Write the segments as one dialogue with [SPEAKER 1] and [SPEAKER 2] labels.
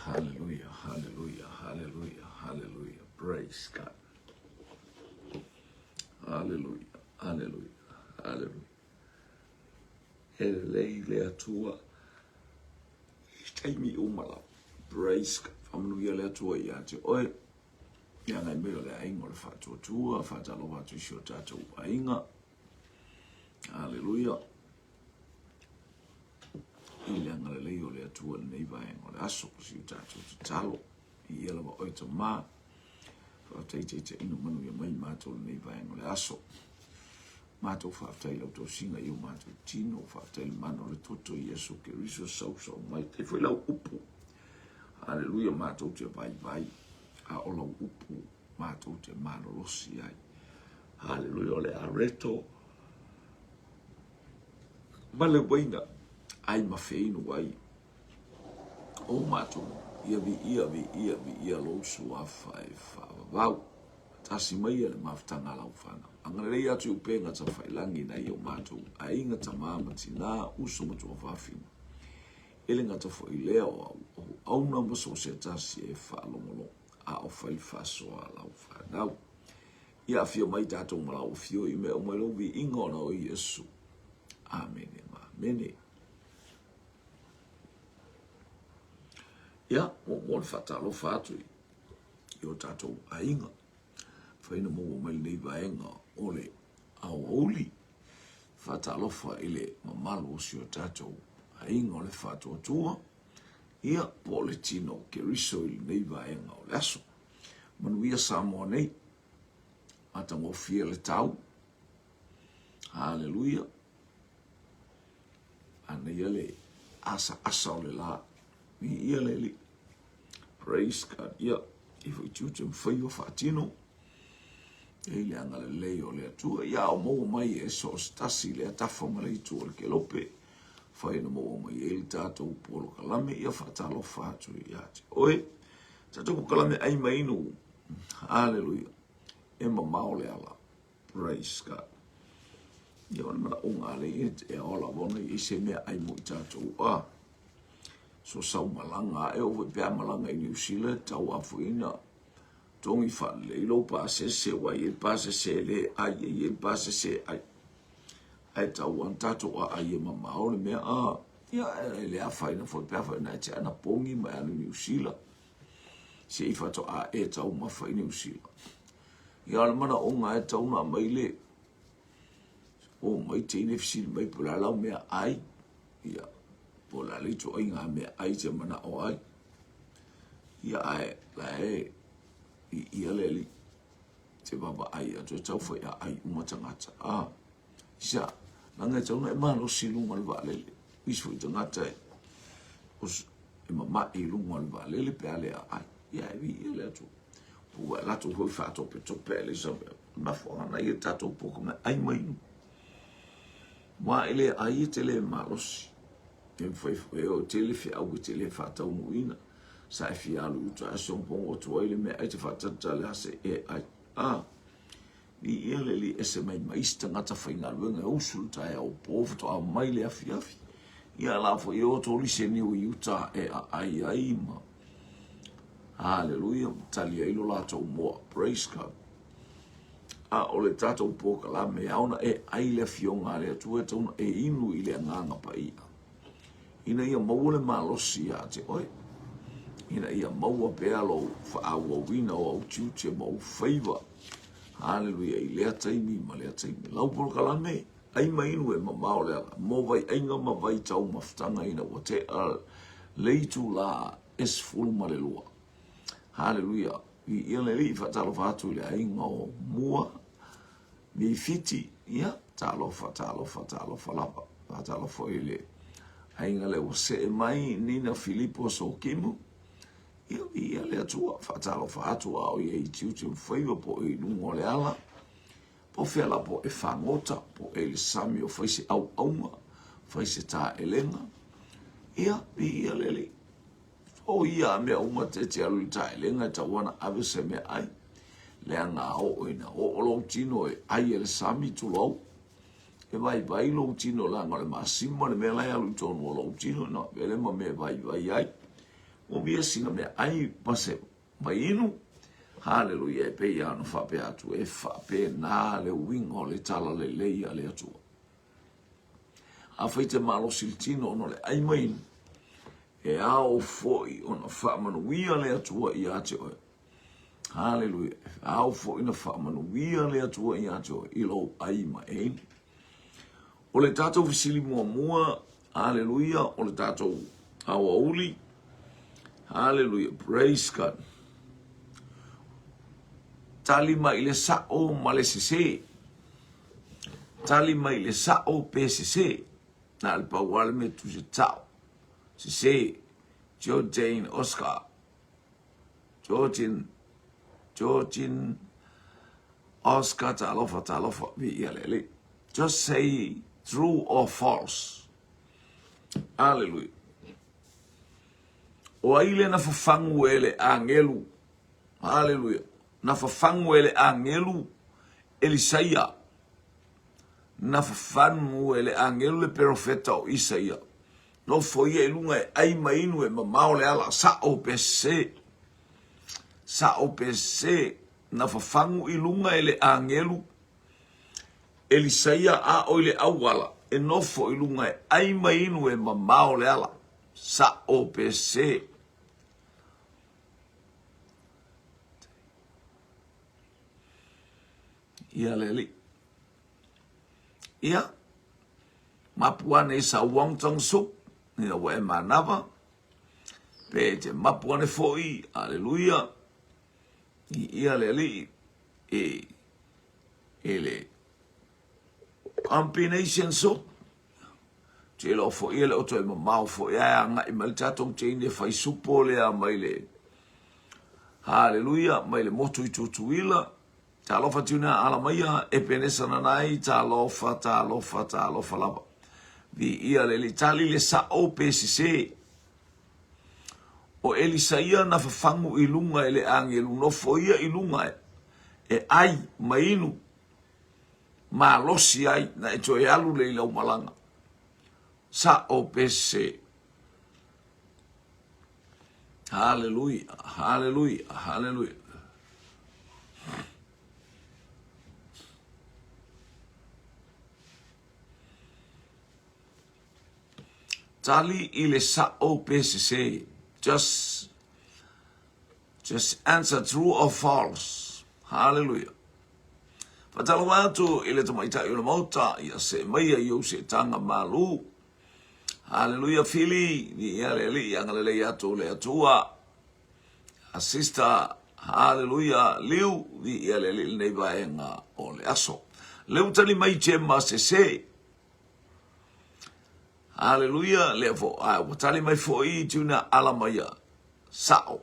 [SPEAKER 1] Hallelujah, hallelujah, hallelujah, hallelujah. Praise God. Hallelujah, hallelujah, hallelujah. E lelei le Atua i taimi uma lava. Praise God. Faamanuia le Atua ia te oe. Ia ngai mai o le aiga o le faatuatua, faatalofa atu i si o tatou aiga. Hallelujah. I le agalelei o le Atua i lenei vaega o le aso, si o tatou tatalo. I ia lava oe Tamā, faafetai taitaiina manuia mai matou i lenei vaega o le aso. Matou faafetai i lau tausiga i o matou tino, faafetai le mana o le toto i Iesu Keriso sausau mai. Faafetai foi lau upu. Haleluia, matou te vaivai, a o lau upu matou te malolosi ai. Haleluia, o le areto ma le uaina ai ma feinu ai o matou. Ia viia, viia, viia lou suafa e faavavau. Tasi mai le mafutaga a lau fanau. Agalelei atu i upega tafailangi nai o matou aiga, tama ma tina, uso ma tuafafine. E le gata foi lea o auauna ma so o se tasi e faalogologo a o fai le faasoa a lau fanau. Ia afio mai tatou ma lau afio i mea uma i lou viiga ona o Iesu. Amene ma amene. Ia, muamua le faatalofa atu i o tatou aiga. Fai na maua mai lenei vaega o le aoauli. Faatalofa i le mamalu o si o tatou aiga o le faatuatua, ia, po o le tino o Keriso i lenei vaega o le aso. Manuia Samoa nei, matagofie le tau. Haleluia. Manaia le asaasa o le la. Viia le Alii. Praise God. Ia, i foi tiute ma faiva faatino. E i le agalelei o le Atua. Ia, o maua mai e so o se tasi le atafa ma le itu o le kelope. Fai na maua mai ai le tatou polokalame. Ia, faatalofa atu ia te oe. Tatou polokalame ai ma inu. Hallelujah. E mamao le ala. Praise God. Ia o le manaoga a le ia e ao lava ona i ai se mea ai mo i tatou a. So sau malaga ae o foi pe a malaga i New Zealand tau afoina togi faalelei lou pasese ua i ai pasese e le ai e i ai pasese ai. Ae tau ana tatou aai e mamao le mea a. Ia e le afaina foi pe a fai na e te anapogi ma e alu i New Zealand. Se i faatoa e taumafa i Niu Sila. Ia o le manaoga e tau na aumai le o mai teine fesili mai po o le a lau mea ai. Ia, po o le a le ituaiga mea ai te manao ai. Ia ae la e i ia le alii te vaavaai atu e tau fai a ai uma tagata. A, isa, leaga e tau na e malosi i luga o le vaalele. Isi foi tagata e, e mama'i i luga o le vaalele pe a le aai. Ia e viia le Atua. Ua latou foi faatopetope a Elisabeth. Mafuaaga na ia tatou poka mai ai mai nu. Wa e le ai e te le malosi. E mawhai e o te le whiau e te le whātaunuina. Sa e fia alu uta a sompong o tua i le mea ai te whātata le hase e ai. A, i ia le li ese mai ma isi tagata faigaluega e usu le taeao po faatoa mai le afiafi. Ia la foi e o tolise niu i uta e aai ai ma Haleluia, tali ai lo latou moa. Praise God. A o le tatou polokalame e ao ona e ai le afioga a le Atua e tatau ona e inu i le agaga paia ina ia maua le malosi ia te oe, ina ia maua pea lou faaauauina o au tiute ma ou faiva. Haleluia, i lea taimi ma lea taimi. Lau polokalame, ai ma inu e mamao le ala, mo vaiaiga ma vaitaumafataga ina ua tea le itulā e 12. Haleluia. Viia le Alii, faatalofa atu i le aiga o Mua, Mifiti, ia, talofa, talofa, talofa lava. Faatalofa i le aiga le ua see mai, Nina Filipo Sokimu, ia, viia le Atua, faatalofa atu a o ia i tiute ma faiva po o i luga o le ala, po fea la po e fagota, po e i le sami o fai se auaunga, fai se taelega, ia, viia le Alii. O ia mea uma te te alu i taelega e tau ana ave se mea ai. Leaga a oo ina oo lou tino e ai e le sami tulou, e vaivai lou tino leaga o le masima le mea la e alu i tonu o lou tino ina avele ma mea e vaivai ai. Momia sina mea ai ma se mainu. Haleluia, e pei lava ona faapea atu, e faapena le uiga o le talalelei a le Atua. Afai te malosi le tino ona o le ai mainu, e ao foi ona faamanuia le Atua ia te oe. Haleluia. E ao foi ona faamanuia le Atua ia te oe i lou ai ma inu. O le tatou fesili muamua, haleluia, o le tatou aoauli, haleluia, praise God. Tali mai i le sa'o ma le sesē. Tali mai i le sa'o pe sesē. Na o le pau lava le mea tusa sa'o, sesē, Jordan Oscar, Jordan, Jordan Oscar, talofa, talofa, viia le Alii. Just say true or false. Hallelujah. O ai le na fafagu e le agelu? Hallelujah. Na fafagu e le agelu Elisaia. Na fafagu e le agelu le perofeta o Isaia. Nofo ia i luga e ai ma inu e mamao le ala, sa'o pe sese. Sa'o pe sese. Na fafagu i luga e le agelu Elisaia a o i le auala e nofo i luga e ai ma inu e mamao le ala, sa'o pe sese. Ia le alii. Ia, mapu ane i sa Wong Tong Suk, ina ua e manava, pe te mapu ane foi, aleluia, i ia le alii, e, e le combination soup, te iloa foi e le o toe mamao foi ae agai mai le tatou teine fai supo lea mai le Haleluia mai le motu i Tutuila. Talofa Tuna ala maia Epenesa Nanai talofa talofa talofa lava. Viia le Alii tali le sa'o pe sese. O Elisaia na fafagu i luga e le agelu nofo ia i luga e ai ma inu malosi ai na e toe alu le i lau malaga. Sa'o pe sese. Haleluia, haleluia, haleluia. Tali i le sa'o pe sese. Just, just answer true or false. Hallelujah. Faatalofa atu i le tamaitai o le Maota, ia see maia i ou seetaga malu. Haleluia Fili, viia le Alii, agalelei atu le Atua. A sister, haleluia Liu, viia le Alii lenei vaega o le aso. Lea ua tali mai Gemma sese. Haleluia, lea fo, a ua tali mai foi Juna Alamaia. Sa'o.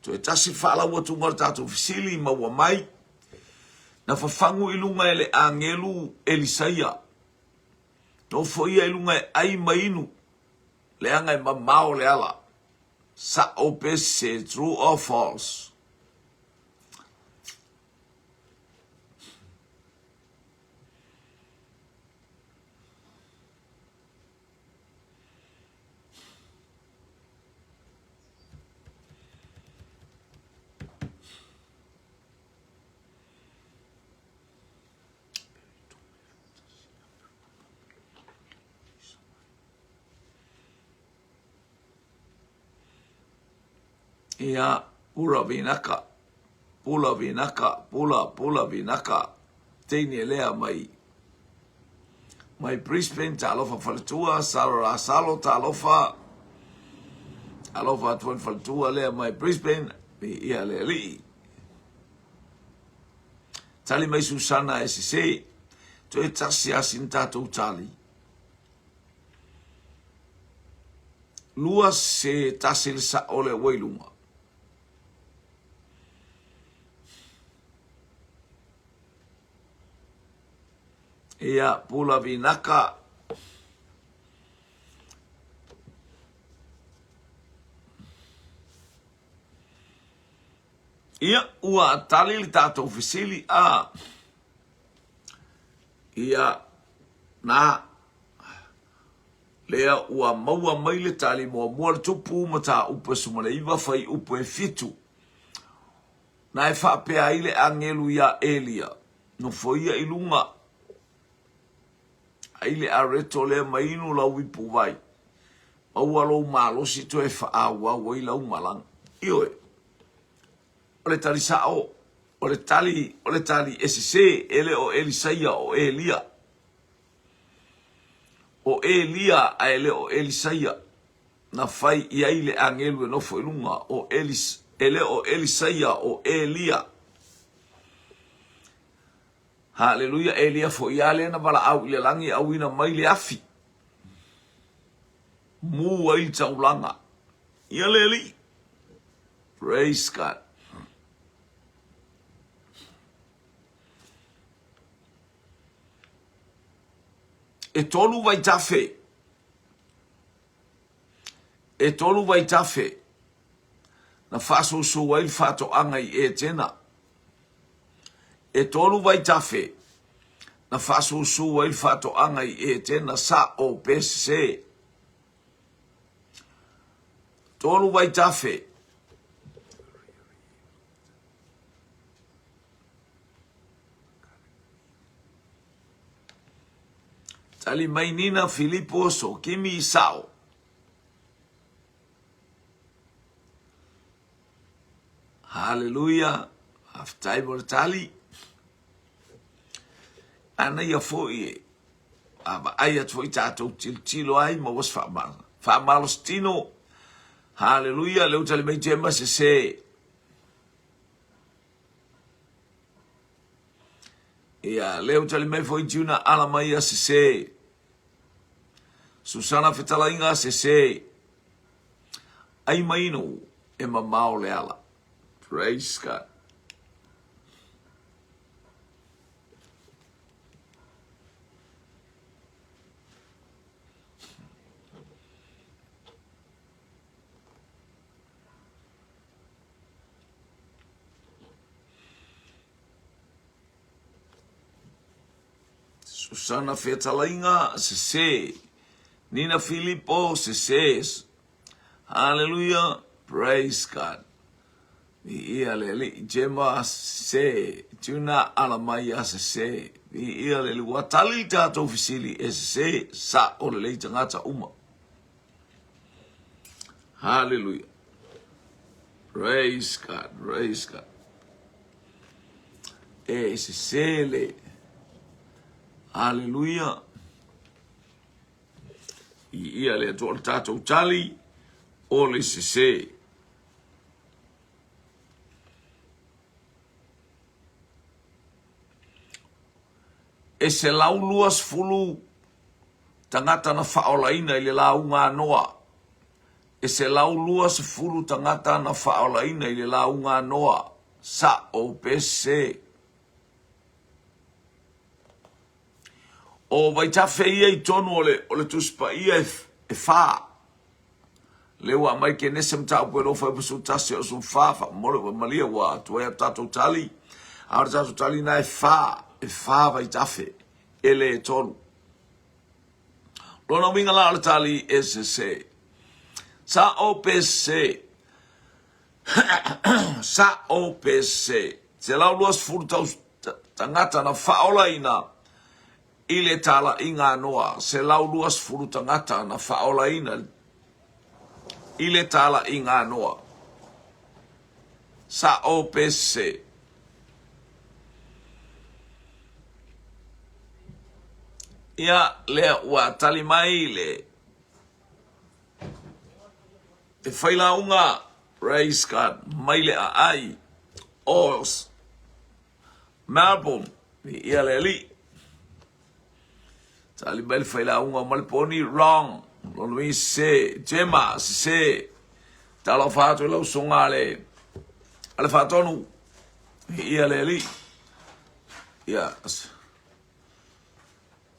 [SPEAKER 1] Toe tasi faalau atuga o le tatou fesili maua mai. Na fafagu i luga e le agelu Elisaia. Nofo ia i luga e ai ma inu, leaga e mamao le ala. Sa'o pe sese, true or false? Ia, pula vinaka, pula vinaka, pula, pula vinaka, teine lea mai, mai Brisbane, talofa faletua, salo la salo, talofa, alofa atu ai faletua lea mai Brisbane, ia le alii. Tali mai Susana e sese, toe tasi lava sina tatou tali. Lua se tasi le sa'o lea ua i luga. Ia, pula vinaka. Ia, ua tali le tatou fesili, a. Ia, na. Lea ua maua mai le tali muamua le tupu mataupu e 19 fuaiupu e 7. Na e faapea ai le agelu iā Elia, Nofoia i luga ai le areto lea ma inu lau ipuvai, maua lou malosi toe faaauau ai lau malaga. Ioe, o le tali sao, o le tali, o le tali e sese, e le o Elisaia, o Elia. O Elia ae le o Elisaia na fai i ai le agelu e nofo i luga, o Elis, e le o Elisaia, o Elia. Haleluia, Elia foi a lea na valaau i le lagi e auina mai le afi, mu ai le taulaga. Ia le Alii. Praise God. E tolu vaitafe. E tolu vaitafe na faasousou ai le faatoaga i Etena. E tolu vaitafe na faasousou ai le faatoaga i Etena, sa'o pe sese. Tolu vaitafe. Tali mai Nina Filipo Sokimi Sa'o. Haleluia, faafetai mo le tali. Ana ia foi e vaai atu foi tatou tilotilo ai ma ua se faamalosi tino. Haleluia, lea ua tali mai Jema sese. Ia, lea ua tali mai foi Juna ala mai ia sese. Susana fetalaiga sese. Ai mainu e mamao le ala. Praise God. Susana Fetalaiga, sese. Nina Filipo, sese. Hallelujah, praise God. Viia le Alii, Jema, sese. Tuna Alamaia, sese. Viia le Alii. Ua tali le tatou fesili e sese, sa'o lelei tagata uma. Hallelujah. Praise God, praise God. E sese le. Hallelujah. I ia le Atua o le tatou tali o le sese. E 120 tagata na faaolaina i le lauga a Noa. E 120 tagata na faaolaina i le lauga a Noa. Sa'o pe sese. O vaitafe ia i tonu o le, o le Tusi Paia e, e whā. Le ua aumai Kenese mataupu e lofa e pasu tasi o su whā, wha mole ua malia ua atu ai a tātou tali. A o le tātou tali nā e whā vaitafe, e le e tolu. Lona uiga la o le tali e sese. Sa o pe sese. Sa o pe sese. 120 tau tagata na faaolaina i le talaiga a Noa. 120 tagata na faaolaina i le talaiga a Noa. Sa o pe sese. Ia, lea ua tali mai le e failauga, praise God, mai le aai o Melbourne, ia le alii. Tali mai le failauga o Maleponi, wrong, lona uiga sese, Jema, sese, talofa atu i lau usoga a le, a le Faatonu, ia le alii. Ia,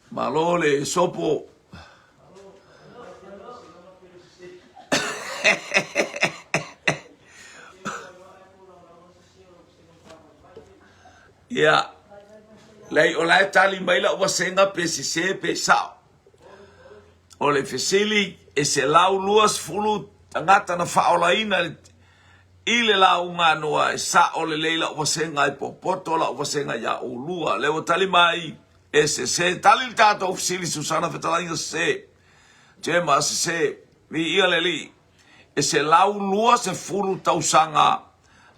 [SPEAKER 1] Malo le sopo. Ia, leai o la e tali mai lau vasega pe sese pe sao. O le fesili, e 120 tagata na faaolaina i le lauga a Noa, e sao lelei lau vasega e popoto lau vasega ia oulua. Lea ua tali mai, e sese. Tali le tatou fesili, Susana fetalaiga sese. Jema sese. Viia le Alii. E 120 tausaga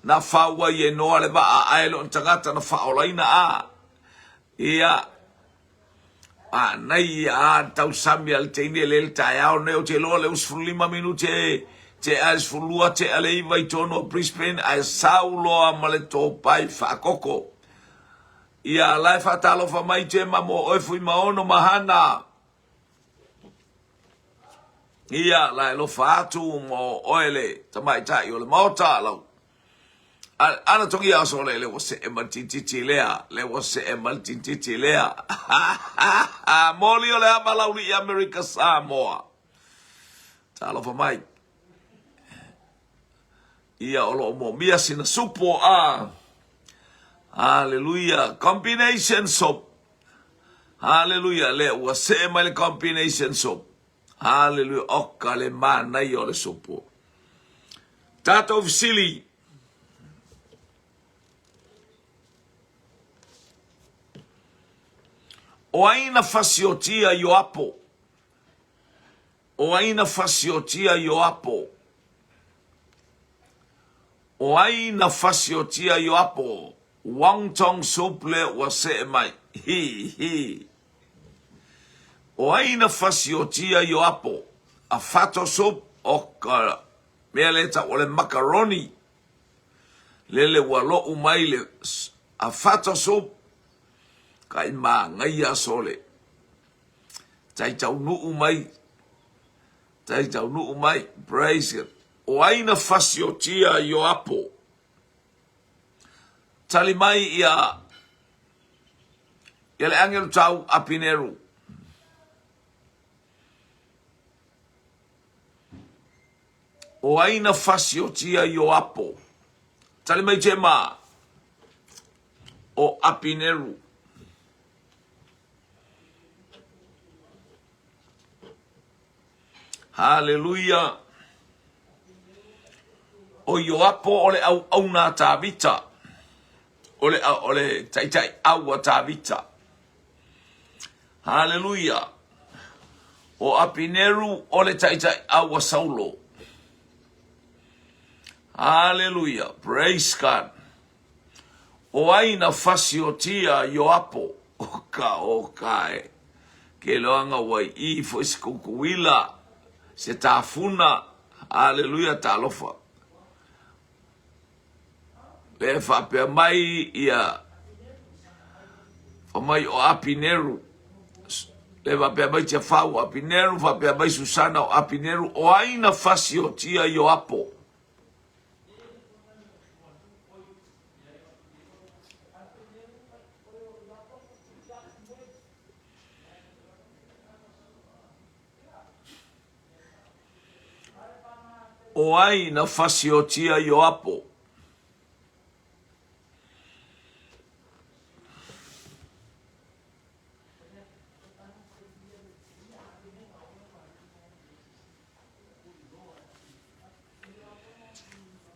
[SPEAKER 1] na fau ai e Noa le vaa, ae le o ni tagata na faaolaina a. Ia, Manaia a le tausami a le teine lea i le taeao nei. Ou te iloa lea ua 15 minute tea le 12 tea le 9 i totonu o Brisbane ae sau loa ma le topai faakoko. Ia, la e faatalofa mai Gemma mo oe Fuimaono ma Hana. Ia, la e alofa atu mo oe le tamaitai o le Maota, lau Ana togia aso le le ua see ma le tintiti lea, le ua see ma le tintiti lea. Moli o le ava lauli i Amerika Samoa. Talofa mai. Ia o loo moomia sina supo a. Hallelujah. Combination soap. Hallelujah. Le ua see mai le combination soap. Hallelujah. Oka le manaia o le supo. Tatou fesili. O ai na fasiotia Ioapo? O ai na fasiotia Ioapo? O ai na fasiotia Ioapo? Wong Tong Soup le ua see mai. Hi, hi. O ai na fasiotia Ioapo? A fato soup o ka mea le tau o le macaroni. Lele ua lou mai le a fato soup ka i māngaia sole. Tai taunuu mai, tai taunuu mai, praise God. O ai na fasiotia Ioapo? Tali mai ia ia le agelu tau Apineru. O ai na fasiotia Ioapo? Tali mai Jema. O Apineru. Haleluia! O Ioapo o le auauna a Tavita, o le, o le taitai au a Tavita. Haleluia! O Apineru o le taitai au a Saulo. Haleluia! Praise God! O ai na fasiotia Ioapo? O ka o ka e. Ke loanga ua i foi se kukuila, se tafuna. Haleluia, talofa. Le faapea mai ia fa mai o Apineru. Le faapea mai Tiafau o Apineru, faapea mai Susana o Apineru, o ai na fasiotia Ioapo? O ai na fasiotia Ioapo?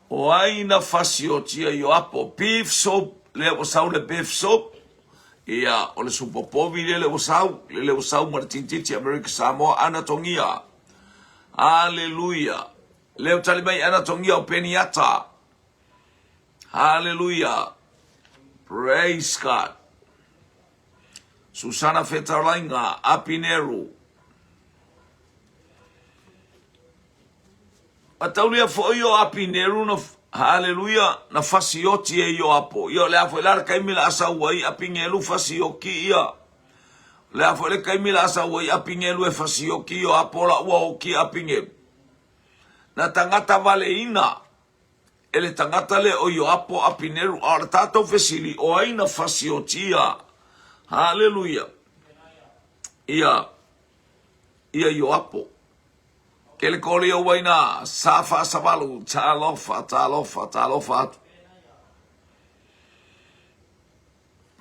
[SPEAKER 1] O ai na fasiotia Ioapo? Beef soup, lea ua sau le beef soup. Ia, o le supo povi lele ua sau, lele ua sau ma le tintiti Amerika Samoa, ana tongia. Haleluia. Lea ua tali mai ana tongia o Peniata. Haleluia. Praise God. Susana Fetalainga, Apineru. A taulia foi o Apineru na, haleluia, na fasioti e Ioapo. Ia o le a foi la le kaimi la asau ai Apinelu fasioki ia. O le a foi le kaimi la asau ai Apinelu e fasioki Ioapo la ua oki Apinelu. Na tagata valeina e le tagata le o Ioapo Apineru. A o le tatou fesili, o ai na fasiotia? Haleluia. Ia, ia Ioapo. Kele koli o waina, sa faasavalu, talofa, talofa, talofa atu.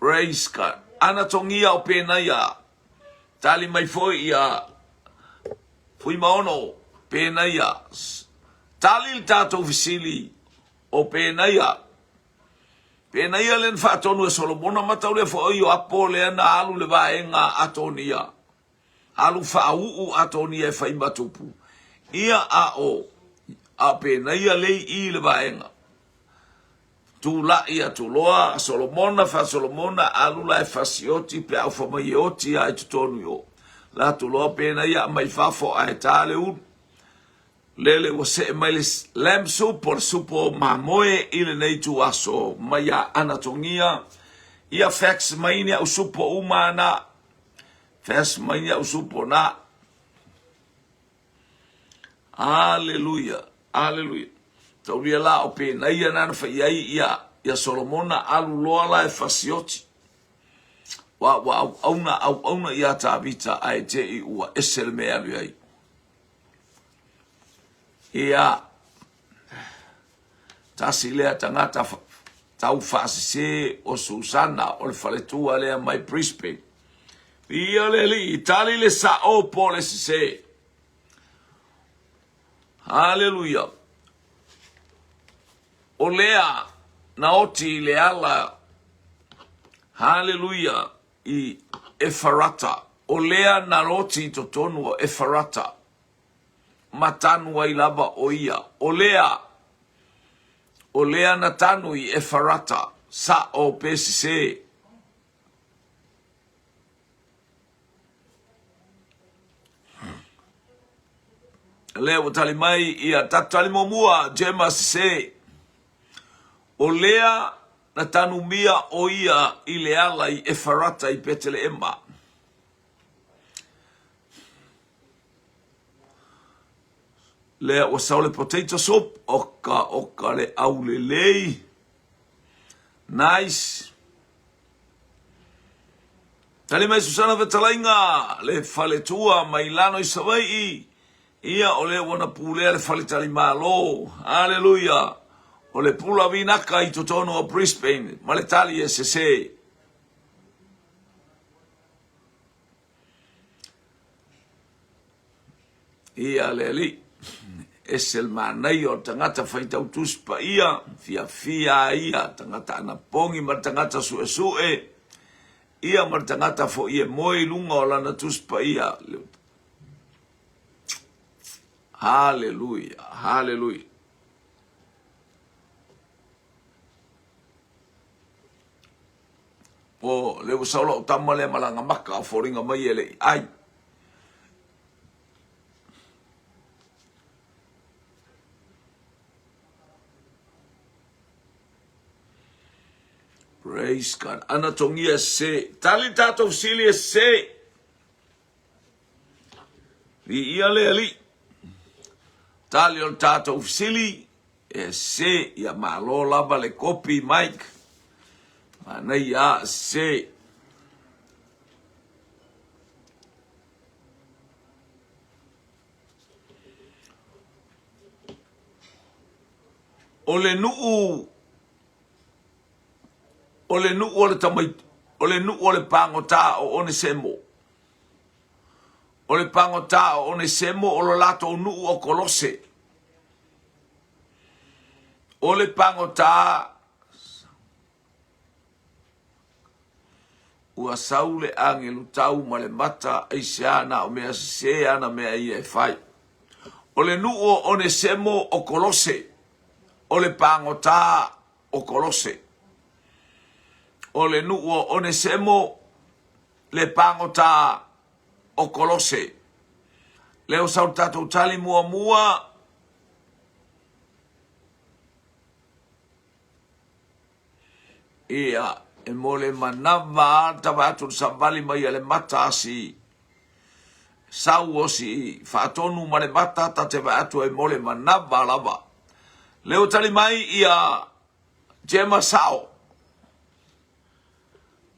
[SPEAKER 1] Praise God. Ana tongia o Penaia, tali mai foi ia Fuimaono, Penaia, Tali le tatou fesili o Penaia. Penaia lea na faatonu e Solomona ma tau lea foi o Ioapo lea na alu le vaega Atonia. Alu faauu Atonia e fai ma tupu. Ia a o a o Penaia lea i i le vaega. Tulai atu loa Solomona, fa Solomona alu la e fasioti pe a ufa mai e oti a i totonu i o. La atu loa Penaia mai fafo ae ta le ulu. Lele ua see mai le lamb soup o le supo o mamoe i lenei ituaso mai ia Anatogia. Ia fax mai ni au supo uma ana. Fax mai ni au supo na. Aleluia, aleluia. Taulia la o Penaia nana fai ai ia, ia Solomona alu loa la e fasioti. Ua, ua auauna, auauna ia Tavita ae te i ua ese le mea alu ai. Ia, tasi lea tagata tau faasese o Susana o le faletua lea mai Brisbane. Ia le alii, tali le sao po le sese. Haleluia. O lea na oti i le ala. Haleluia. I Efarata. O lea na oti i totonu o Efarata. Ma tanu ai lava o ia. O lea, o lea na tanu i Efarata, sao pe sese. Lea ua tali mai ia tatou tali muamua, Gemma sese. O lea na tanumia o ia i le ala i Efarata i Peteleema. Lea ua sau le potato soup, oka oka le aulelei. Nice. Tali mai Susana Fetalaiga, le faletua mai lano i Savaii. Ia, o lea ua na pulea le faletalimalo. Aleluia! O le pula vinaka i totonu o Brisbane, ma le tali e sese. Ia le alii, ese le manaia o le tagata faitau tusi paia, fiafia ai ia tagata anapogi ma le tagata suesue, ia ma le tagata foi e moe i luga o lana tusi paia. Haleluia, haleluia. O le ua sau lau tama lea malaga maka o foliga mai e le i ai. Praise God. Ana tongia se. Tali tātou sili e se. Viia le Alii. Tali o le tatou fesili, e se ia malo lava le kopi Mike. Manaia a se. O le nuu o le nuu o le tamai o le nuu o le pagota o Onesemo. O le pagota o Onesemo o lo latou nuu o Kolose. O le pagota ua sau le agelu tau ma le mata aisea na o mea sese ana mea ia e fai. O le nuu o Onesemo o Kolose, o le pagota o Kolose. O le nuu o Onesemo le pagota o Kolose. Lea ua sau le tatou tali muamua. Ia, e mo le manava a tava atu le savali mai a le mata asi sau o si faatonu ma le mata ta te vaai atu e mo le manava lava. Lea ua tali mai ia Gemma Sao.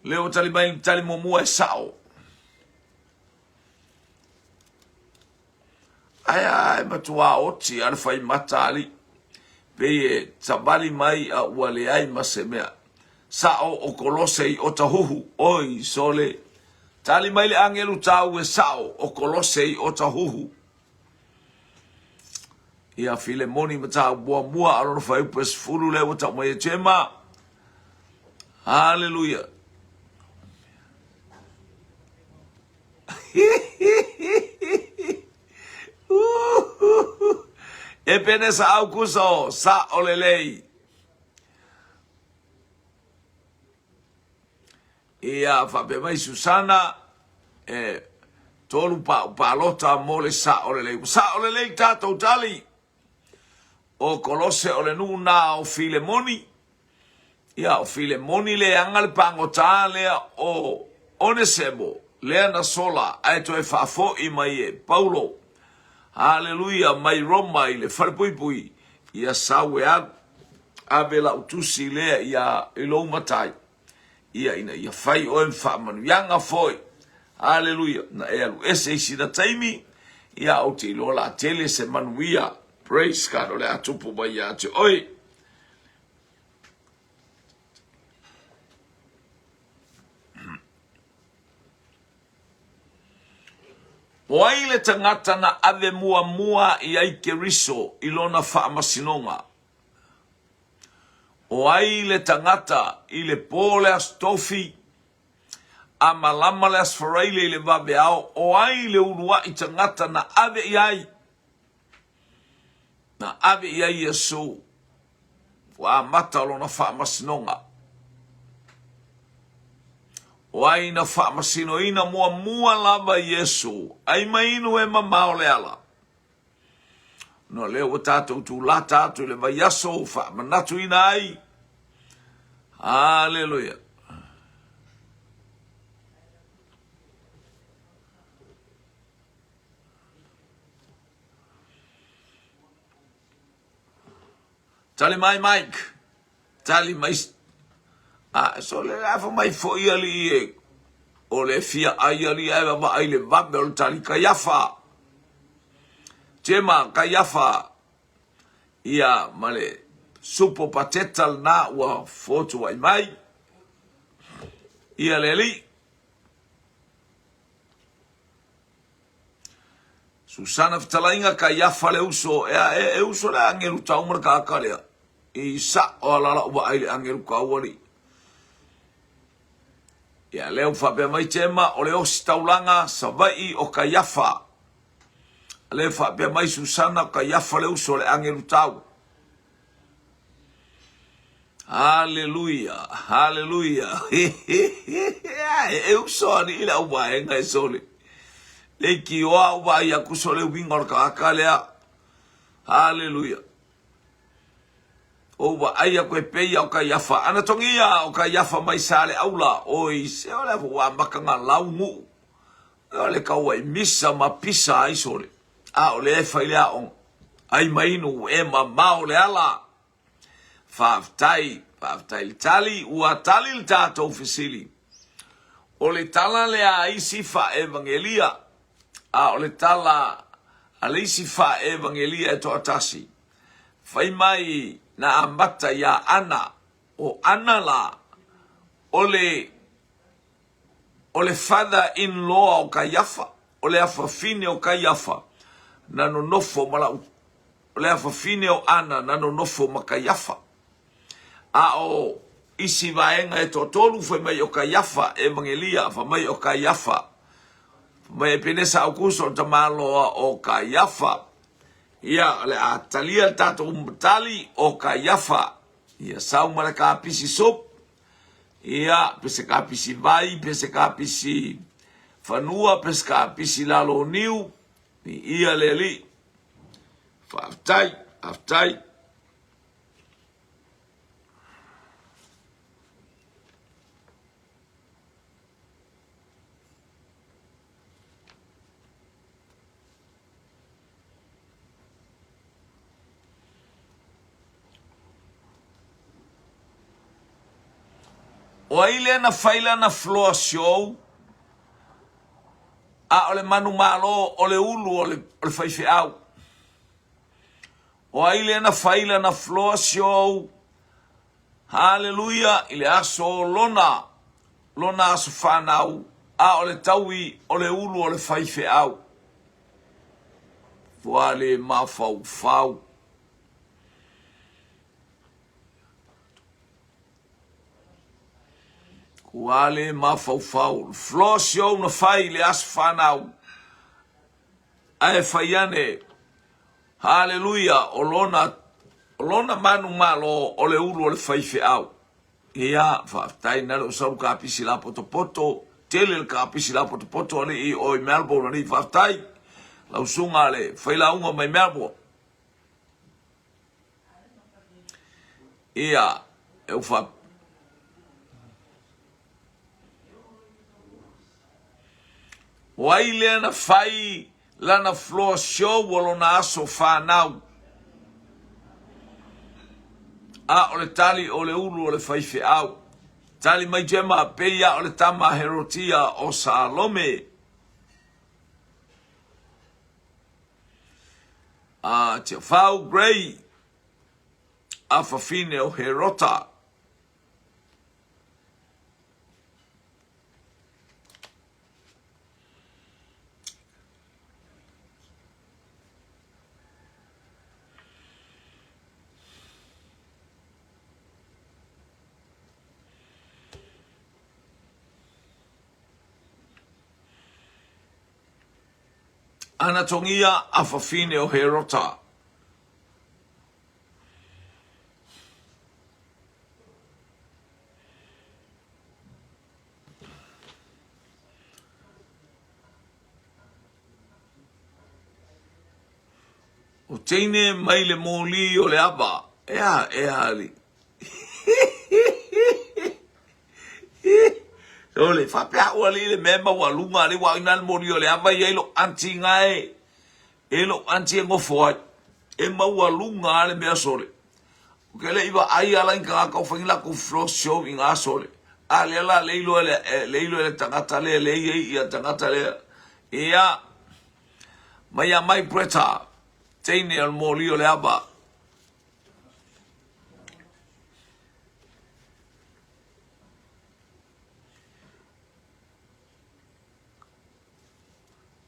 [SPEAKER 1] Lea ua tali mai le tali muamua e sao. Ae a e matua oti a le fai mata alii. Pei e savali mai a ua leai ma se mea. Sao o Kolose i Otahuhu, oi sole. Tali mai le agelu tau e sao o Kolose i Otahuhu. Ia Filemoni mataupu muamua a lona fuaiupu e 10 lea ua tau mai e Jema. Haleluia. Epenesa Aukuso, sa o lelei. Ia faapea mai Susana, e tolu pa'u palota mo le sa'o lelei. Ua sa'o lelei tatou tali. O Kolose o le nuu na o Filemoni. Ia o Filemoni le aga le pagota lea o Onesemo lea na sola ae toe faafo'i mai e Paulo. Haleluia mai Roma i le falepuipui ia sau e alu. Ave la'u tusi lea ia i lou matai. Ia ina ia fai oe ma faamanuiaga foi. Aleluia. Na e alu ese i sina taimi, ia ou te iloa la tele se manuia. Praise God, o le a tupu mai ia te oe. O ai le tagata na ave muamua i ai Keriso i lona faamasinoga? O ai le tagata i le pō le Aso Tofi, a malama le Aso Faraile i le vaveao, o ai le uluai tagata na ave i ai? Na ave i ai Iesu, ua amata lona faamasinoga. O ai na faamasinoina muamua lava Iesu, ai mai inu e mamao le ala. Ona o lea ua tatou tulata atu i le vaiaso ua faamanatuina ai. Haleluia. Tali mai Mike. Tali mai. A, so le afa mai foi alii e. O le fia ai alii ae vaai le vave o le tali. Kaiafa. Jema Kaiafa. Ia ma le supo pateta lena ua fotuai mai. Ia le alii. Susana fetalaiga Kaiafa le uso, e, e, e uso le agelu tau ma le kaka lea. I sa o alala ua ai le agelu kau ali. Ia lea ua faapea mai Tema o le osi taulaga Savaii o Kaiafa. Le faapea mai Susana o Kaiafa le uso le agelu tau. Haleluia, haleluia. E uso ani i le au vaega e sole. Le ikioa au vaai aku sole uiga o le tagata lea. Haleluia. O vaai aku e pei o Kaiafa. Ana togia o Kaiafa mai sa le aula. Oi, se o le afu ua amata ngā lau nguu. O le kaua i misa ma pisa ai sole. A o lea e fai le aoga. Ai mainu e mamao le ala. Faafetai, faafetai le tali, ua tali le tatou fesili. O le tala lea a isi faaevagelia, a o le tala a le isi faaevagelia e toatasi, fai mai na amata iā Ana, o Ana la, o le O le father in law o Kaiafa, o le afafine o Kaiafa na nonofo ma lau, o le afafine o Ana na nonofo ma Kaiafa. A o isi vaega e toatolu fai mai o Kaiafa, Evangelia fai mai o Kaiafa, fai mai Epenesa Aukuso o le tamaloa o Kaiafa. Ia, o le a talia le tatou tali o Kaiafa. Ia sau ma le kapisi soup. Ia, pe se kapisi vai, pe se kapisi fanua, pe se kapisi lalo o niu, viia le Alii. Faafetai, faafetai. O ai lea na fai lana floor show a o le manumalo o le ulu o le, o le faifeau? O ai lea na fai lana floor show? Haleluia i le aso o lona, lona aso fanau, a o le taui o le ulu o le faifeau. Ua le mafaufau. Ua le mafaufau. Floor show na fai i le aso fanau. Ae fai ane. Haleluia, o lona, o lona manumalo o le ulu o le faifeau. Ia, faafetai na le o sau le kapisi lapotopoto, tele le kapisi lapotopoto alii o i Melbourne alii faafetai. Lau susuga le failauga mai Melbourne. Ia, e ufa O ai lea na fai lana floor show o lona aso fanau? A o le tali o le ulu o le faifeau. Tali mai Jema, pei a o le tama a Herotia o Salome. A Tiafau Gray, afafine o Herota. Anatongia afafine o Herota. O teine mai le moli o le ava. Ea, ea ali. Sole, faapea au ali le mea maualuga ali wa ina le moli o le ava i ai lo anti ngae. E lou aunty e nofo ai. E maualuga lava le mea sole. Ou te le i vaai lava la i ni tagata o fai ni latou floor show i na sole. A lea la le iloa e le iloa e le tagata lea lea e i ai ia tagata lea. Ia, mai ia mai Greta, teine o le moli o le ava.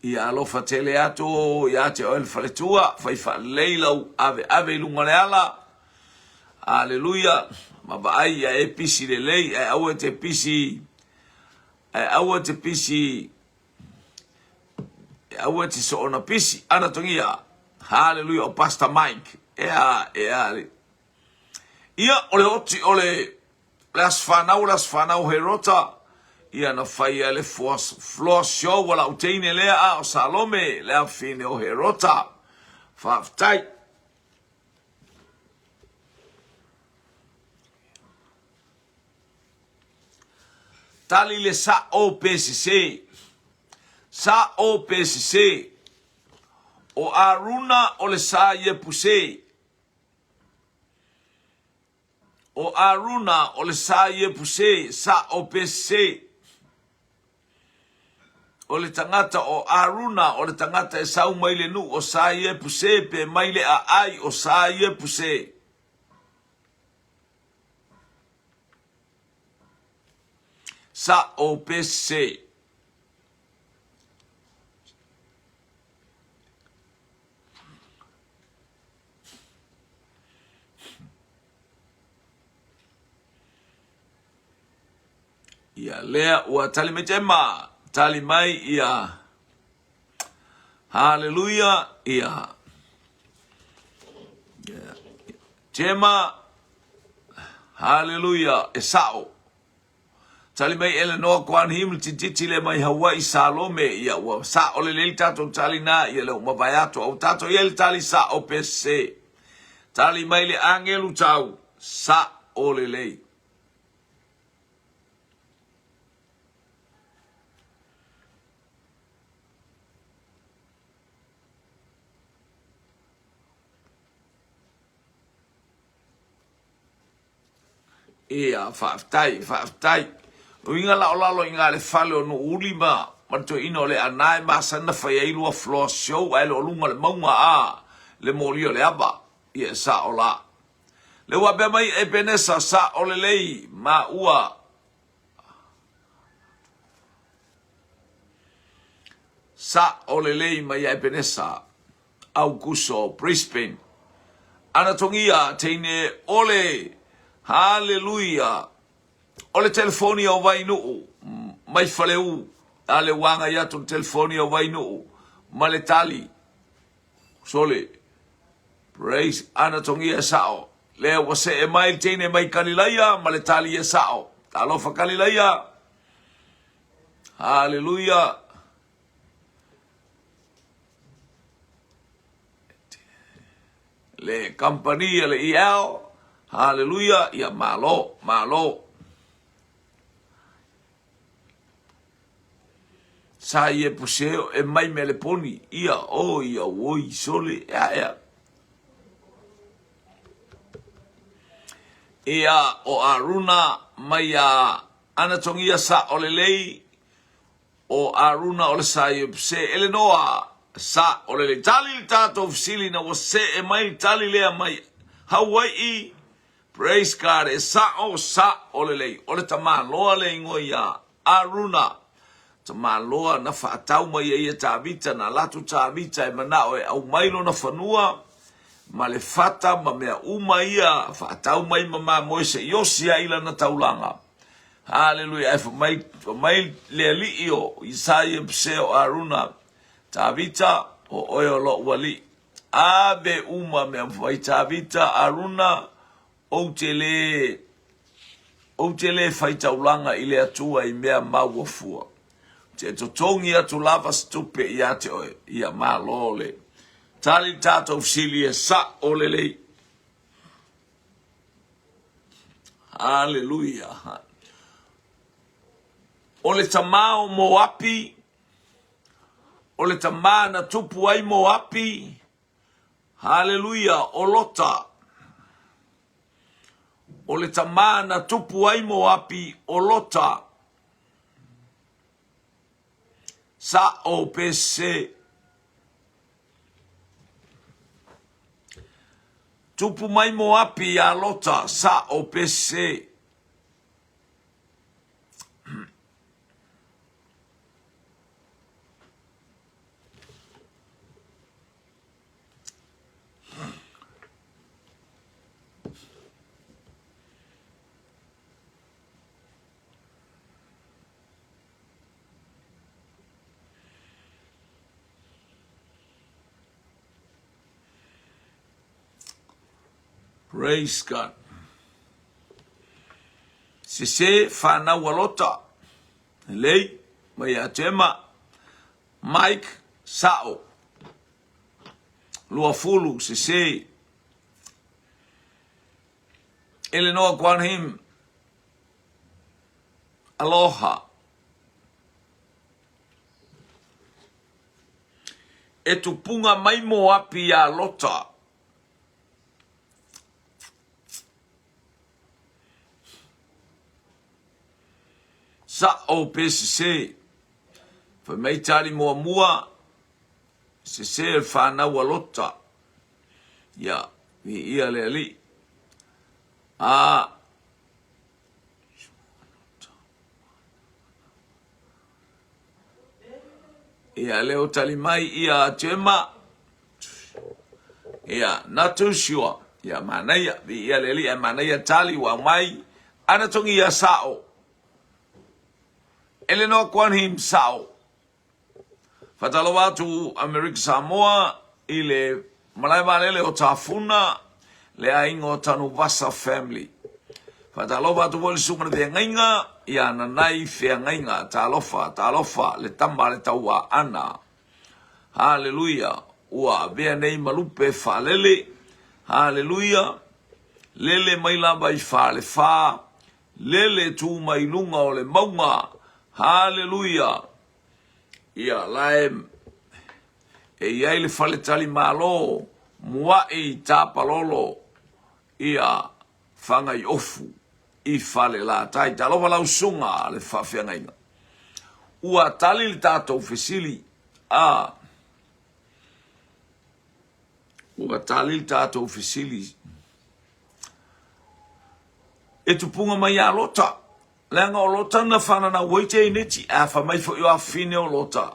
[SPEAKER 1] Ia alofa tele atu ia te oe le faletua, fai faalelei lau aveave i luga o le ala. Aleluia, ma vaai ia e pisi lelei, ae aua e te pisi, ae aua e te pisi, aua e te soona pisi. Ana togia, haleluia, o Pastor Mike, ea, ea, Ia, o le oti o le le aso fanau, le aso fanau Herota, ia na fai ai le floor show a lau teine lea a o Salome, le afine o Herota. Faafetai. Tali le sa'o pe sese. Sa'o pe sese. O Aruna o le sa Iepuse. O Aruna o le sa Iepuse, sa o Pese. O le tagata o Aruna o le tagata e sau mai le nuu o sa Iepuse pe mai le aai o sa Iepuse. Sa o Pese. Ia lea ua tali mai Gemma, tali mai ia. Haleluia ia. Gemma, haleluia, e sao. Tali mai Eleanor Kwan Him le tititi lea mai Hawaii Salome ia ua sa'o lelei le tatou tali na ia lea ua mavae atu a ua tatou i ai le tali sa'o pe sese. Tali mai le agelu tau sa'o lelei. Ia, faafetai, faafetai. Uiga la o lalo i ina le fale o Nuuuli ma ma le toeaina o Leaana e masani na fai ai lua floor show ae le o luga o le mauga a le moli o le ava. Ia e sao la. Le ua pea mai Epenesa sao lelei ma ua sao lelei mai ia Epenesa. Aukuso Brisbane. Ana togia teine ole. Haleluia. O le telefoni o Vainuu mai Faleu a le uaga i atu le telefoni o Vainuu ma le tali. Sole. Praise ana togia e sao. Lea ua see mai le teine mai Kalilaia ma le tali e sao. Talofa Kalilaia. Haleluia. Le company a le EL. Haleluia. Ia malo, malo. Sa ia puse e mai me le poni. Ia o ia oi sole ea ea. Ia o Aruna mai a Anatongia sa o lelei o Aruna o le sa ia puse Elenoa sa o lelei. Tali le tatou fesili na ua see mai le tali lea mai Hawai'i. Praise God e sa'o sa'o lelei o le tamaloa le igoa ia Aruna tamaloa na faatau mai ai e Tavita na latou Tavita e mana'o e aumai lona fanua ma le fata ma mea uma ia faatau mai ma mamoe se i osi ai lana taulaga. Haleluia ae fai mai le alii o Isaia pese o Aruna Tavita o oe o lo'u alii Ave uma mea fai Tavita Aruna ou te le ou te le fai taulaga i le Atua i mea maua fua. Te totogi atu lava se tupe ia te oe. Ia malo le tali tatou fesili e sa'o lelei. Haleluia. O le tama o Moapi O le tama na tupu ai Moapi, haleluia, o Lota. O le tama na tupu ai Moapi, o Lota. Sa o pese. Tupu mai Moapi iā Lota, sa o pese. Praise God. Sese whanau a Lota. Lelei, mai ia Tema, Mike, Sa'o, Luafulu, Sese, Eleanor Guan Him, Aloha. E tupunga mai Moapi iā Lota. Sa'o pe sesē. Fai mai tali muamua, sesē le fanau a Lota. Ia, viia le Alii. A, Ia, lea ua tali mai ia Gemma. Ia, not too sure. Ia, manaia, viia le Alii, ae manaia tali ua aumai. Ana tongi ia sa'o. Eleanor Guan Him Sa'o. Faatalofa atu Amerika Samoa i le malae vaalele o Tafuna, le aiga o Tanuvasa family. Faatalofa atu foi le susuga le feagaiga ia Nanai Feagaiga. Talofa, talofa le tama a le taua Ana. Haleluia. Ua avea nei ma lupe faalele. Haleluia. Lele mai lava i Falefa, lele tu mai luga o le mauga. Haleluia. Ia, la e, e i ai le faletalimalo mua'i tapalolo ia Fagaiofu i Falelatai. Talofa lau susuga le faafeagaiga. Ua tali le tatou fesili a Ua tali le tatou fesili e tupunga mai ia Lota. Leaga o Lota na fananau ai teineti, a fai mai foi o afafine o Lota.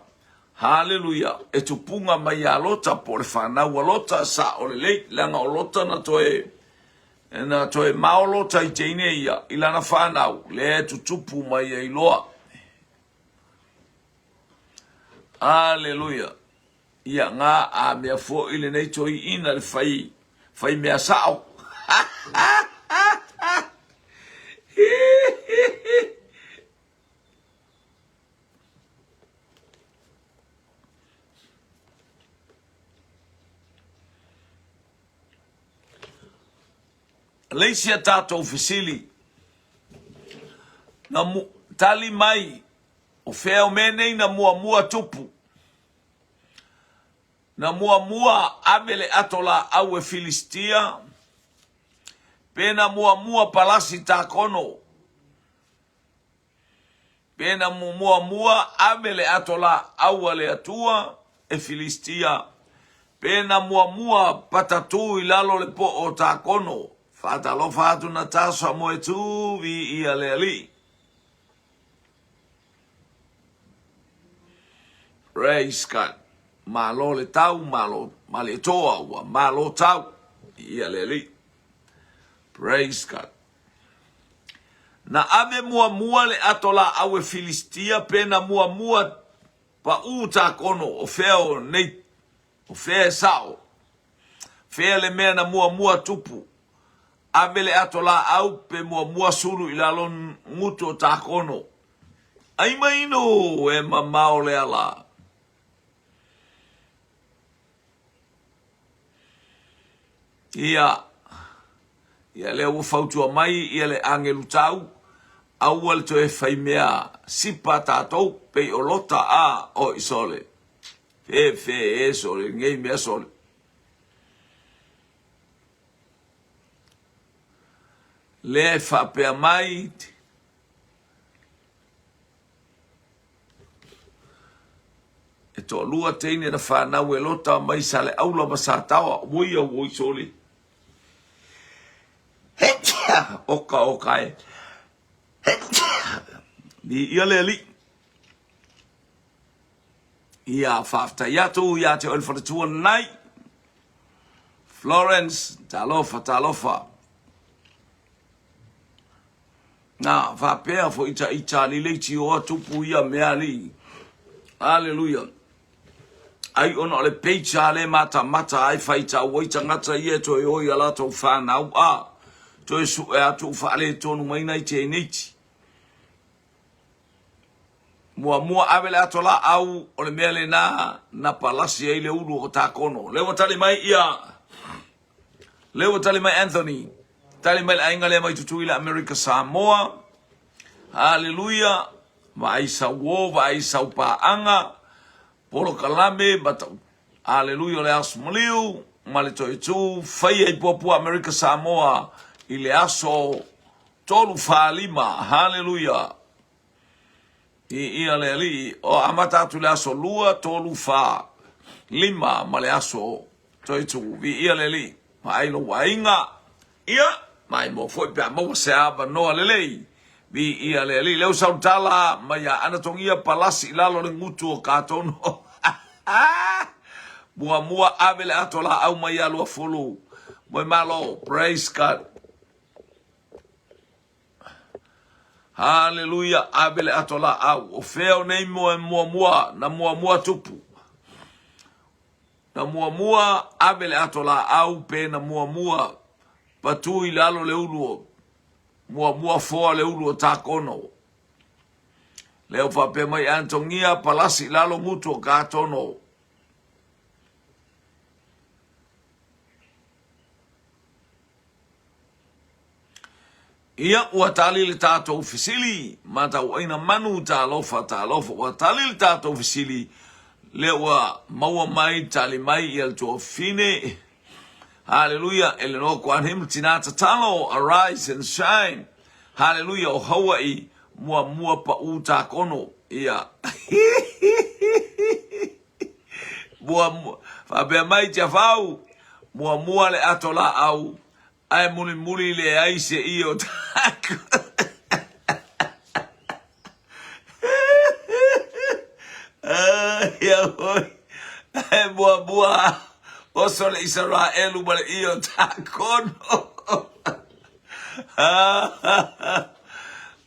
[SPEAKER 1] Haleluia! E tupuga mai ia Lota po o le fanau a Lota, sao lelei, leaga o Lota na toe na toe mao Lota i teine ia i lana fanau, lea e tutupu mai ai loa. Haleluia! Ia nga a mea foi lenei toeaina le fai fai mea sao. Le isi a tatou fesili, na mu, tali mai, o fea o mea nei na muamua tupu? Na muamua ave le ato laau e Filistia, pe na muamua palasi Takono? Pe na muamua ave le ato laau a le Atua e Filistia, pe na muamua patatū i lalo le po'o o Takono? Faatalofa atu Natasha Moetū, viia le Alii. Praise God. Malo le tau, malo malietoa, ua malo tau. Ia le Alii. Praise God. Na ave muamua le ato laau e Filistia pe na muamua paʻū Takono o fea o nei o fea e sao? Fea le mea na muamua tupu? Ave le ato laau pe muamua sulu i lalo gutu o Takono? Ai mai inu e mamao le ala. Ia, ia lea ua fautua mai ia le agelu tau, aua le toe fai mea sipa tatou, pei o Lota a oi sole. Fe fe e sole, ngei mea sole. Lea e faapea mai, E toalua teine na fanau e Lota mai Saleaula ma Sataoa. Oi au oi sole. Oka oka e. Ni ia le alii. Ia faafetai atu ia te oe le faletua lenai. Florence, talofa, talofa. Na faapea foi ta ita lilei tioa tupu ia mea alii. Aleluia. Ai ona o le page a le matamata ai faitau ai tagata ia e toe o i a latou fanau a toe sue atu u faaletonu mai nai teineiti. Muamua ave le ato laau o le mea lena na palasi ai le ulu o Takono. Lea ua tali mai ia Lea ua tali mai Anthony. Tali mai le aiga lea mai Tutuila, Amerika, Samoa. Haleluia. Vaai sau uo, vaai sau paaga, polokalame, matau. Haleluia o le aso maliu ma le toetu, faia i Puapua, Amerika, Samoa i le aso 3 4. Haleluia. I ia le Alii, o amata atu le aso 2, 3, 4, 5 ma le aso toetu. Viia le Alii, vaai lou aiga, ia, maimoa foi pe a maua se avanoa lelei. Viia le Alii. Lea ua sau tala mai ia Anatogia palasi i lalo le gutu o Katono. Muamua ave le ato laau mai ia Luafulu. Moemalo, praise God. Haleluia, ave le ato laau. O fea o nei moe muamua, na muamua tupu. Na muamua ave le ato laau pe na muamua patu i lalo le ulu o muamua foa le ulu o Takono. Lea ua faapea mai Antonia palasi i lalo gutu o Katono. Ia, ua tali le tatou fesili, matauaina manu, talofa, talofa, ua tali le tatou fesili, lea ua maua mai, tali mai ia le tuafafine. Haleluia, Eleanor Kuan Him, tina tatalo, arise and shine. Haleluia, o Hawaii, muamua paʻū Takono. Ia. Muamua, faapea mai Tiafau, muamua le ato laau, ae mulimuli leai se ie o taku. Ai, Oi, e muamua oso le Isaraelu ma le ie o Takono.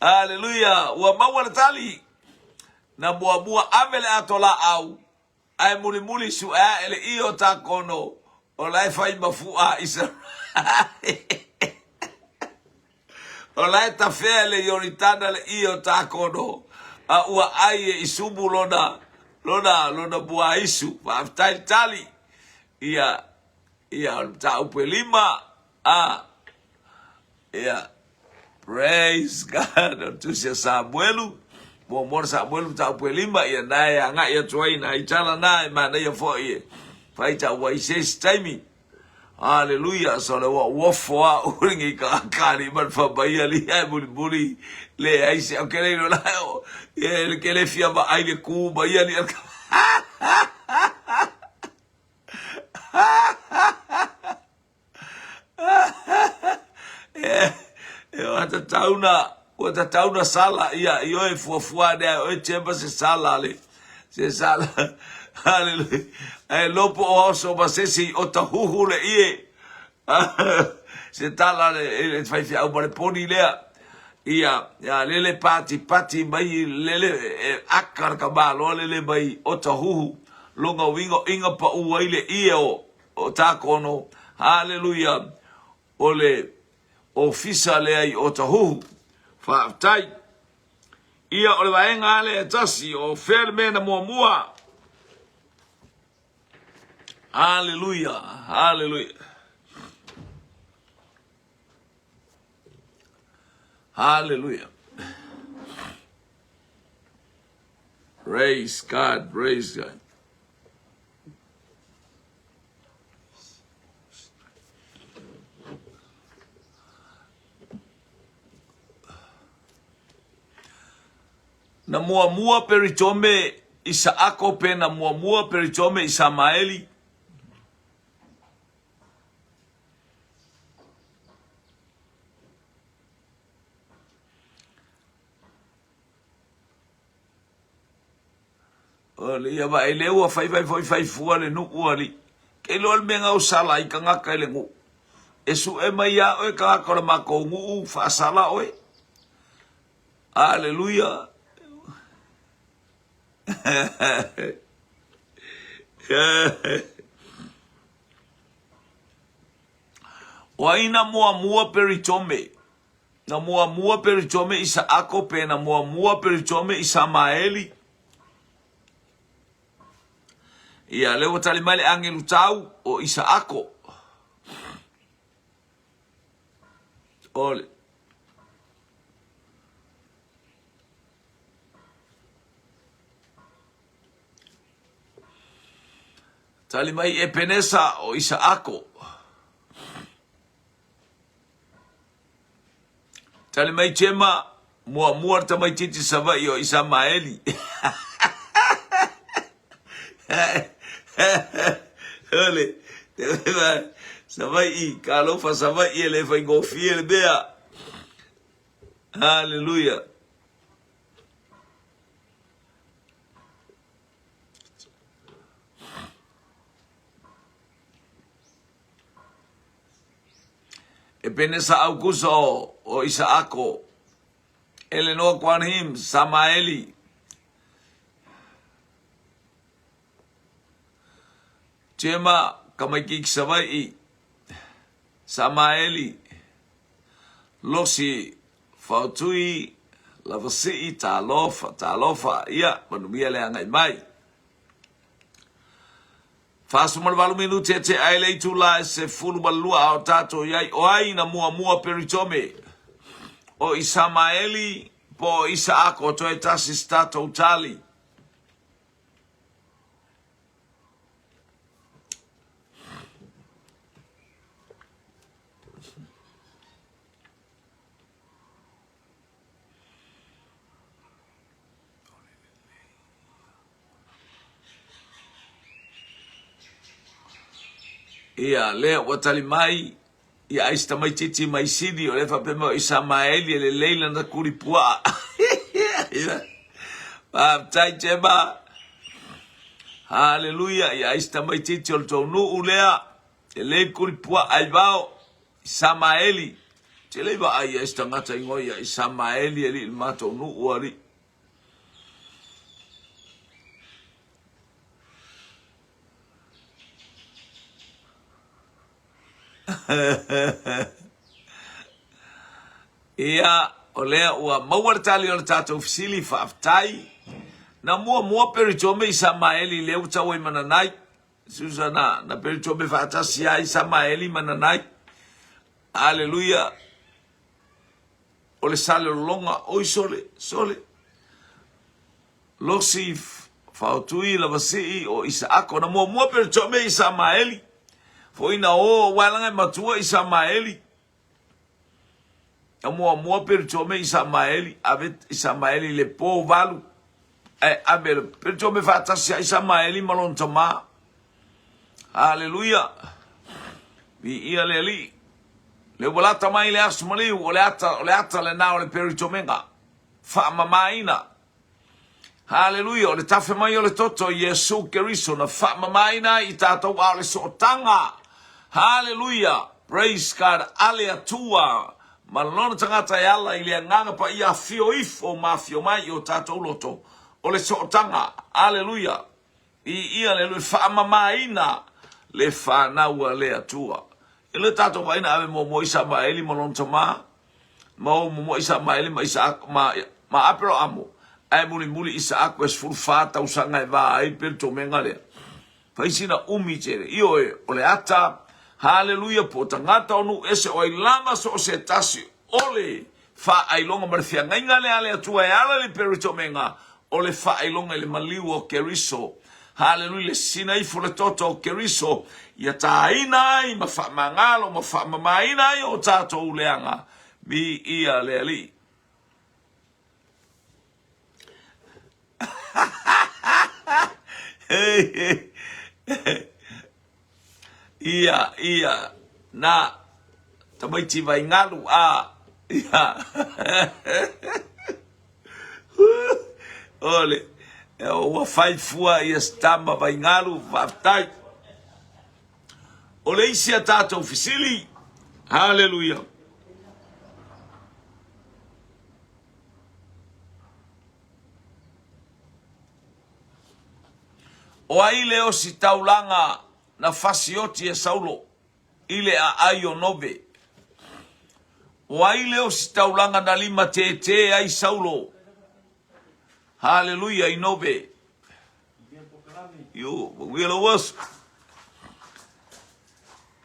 [SPEAKER 1] Aleluia! Ua maua le tali. Na muamua ave le ato laau, ae mulimuli sue ae le ie o Takono, o la e fai ma fua a Isaraelu. O la e tafea le Ioritana le ie o Takono, a ua ai e Isumu lona, lona, lona muaisu. Faafetai le tali. Ia, ia, o le mataupu e lima, a, ia, praise God, o le tusi a Samuelu, muamua na Samuelu mataupu e lima, ia na e agai atu ai nai tala na e manaia foi e faitau ai se isi taimi. Aleluia, so le ua uofo a u ngi ka kari ma fa mai ali ai muli muli le ai se o kele no la o ye le kele fia ma ai le ku ma ia li e ua tatauna ua tatauna sala ia i oe fuafua ane ai oe chemba se sala le se sala haleluia ae lopo o aoso ma sesi o tahuhu le ie se tala le le faifeau ma le poni lea ia ia lele pati pati mai lele e aka le kamaloa lele mai o tahuhu longa uiga inga pau ai le ie o o Takono, haleluia, o le ofisa lea i Otahuhu. Faafetai. Ia, o le vaega lea e tasi, o fea le mea na muamua? Haleluia, haleluia. Haleluia. Praise God, praise God. Na muamua Peritome Isaako pe na muamua Peritome Isamaeli. O le ia vaai le ua fai fai foi fai fua le nuu ali. Ke iloa le mea ngau sala i kangaka i le nuu. E sue mai ia oe kangaka o le makou nuu faasala oe. Aleluia. O ai na muamua Peritome? Na muamua Peritome Isaako pe na muamua Peritome Isamaeli? Ia, lea ua tali mai le agelu tau o Isaako. O le Tali mai Epenesa o Isaako. Tali mai Chema, muamua le tamaitiiti Savaii o Isamaeli. Ole, Savaii, talofa Savaii e le faigofie le mea. Hallelujah. Epenesa Aukuso o Isaako, Elenoa Kuan Him, Samaeli, Chema Kamaikiki Savaii, Samaeli, Losi Fautui, Lavasii, Talofa, Talofa, ia, manuia le agai mai. 48 minute e tea ai le itula e 12 a o tatou i ai. O ai na muamua Peritome? O Isamaeli po o Isaako? Toe tasi se tatou tali. Ia, lea ua tali mai ia ai si tamaitiiti mai Sini, o lea faapea mai o Isamaeli e lelei lana kuli puaa. Ia, faafetai Jema. Haleluia, ia ai si tamaitiiti o le tou nuu lea, e le kuli puaa i vao, Isamaeli. Ou te le i vaai i ai se tagata igoa ia Isamaeli alii i le matou nuu alii. Ia, o lea ua maua le tali o le tatou fesili, faafetai. Na muamua Peritome i Samaeli lea ua tau ai ma Nanai. Susa na, na Peritome faatasi ai Samaeli ma Nanai. Aleluia. O le salelologa, oi sole, sole. Losi faotui lavasii o Isaako. Na muamua Peritome i Samaeli. Foi na o, aua laga e matua i Samaeli. Na muamua Peritome i Samaeli, ave Isamaeli i le po valu, ae ave le Peritome faatasi ai Samaeli ma lona tama. Haleluia! Viia le Alii. Le ua lata mai le aso maliu, o le ata, o le ata lena o le Peritomega. Faamamaina. Haleluia! O le tafe mai o le toto i Iesu Keriso na faamamaina ai i tatou a o le sootaga. Haleluia! Praise God! A le Atua ma Lona tagata e ala i le Agaga Paia afio ifo ma afio mai i o tatou loto. O le sootaga. Haleluia! Viia le Alii, faamamaina le fanau a le Atua. E le tatou vaai na ave muamua Isamaeli ma lona tama, ma o muamua Isamaeli ma Isaako ma, ma Aperoamo, ae mulimuli Isaako e 14 tausaga e va ai pe le tomega lea. Fai sina umi tele. Ioe, o le ata, haleluia, po o tagata o nuu ese o ai lava so o se tasi o le faailoga ma le feagaiga lea a le Atua e ala i le peritomega o le faailoga i le maliu o Keriso. Haleluia, le sina ifo le toto o Keriso ia tāina ai ma faamagalo ma faamamaina ai o tatou leaga. Viia le Alii. Ia, ia, na, tamaiti vaingalu, a, ia. Ole, ua fai fua ia stama vaingalu, faafetai. O le isi a tatou fesili, haleluia. O ai le ositaulaga na fasioti e Saulo i le aai o Nobe? O ai le ositaulaga na limatētē ai Saulo? Haleluia i Nobe. Io, manuia lou aso.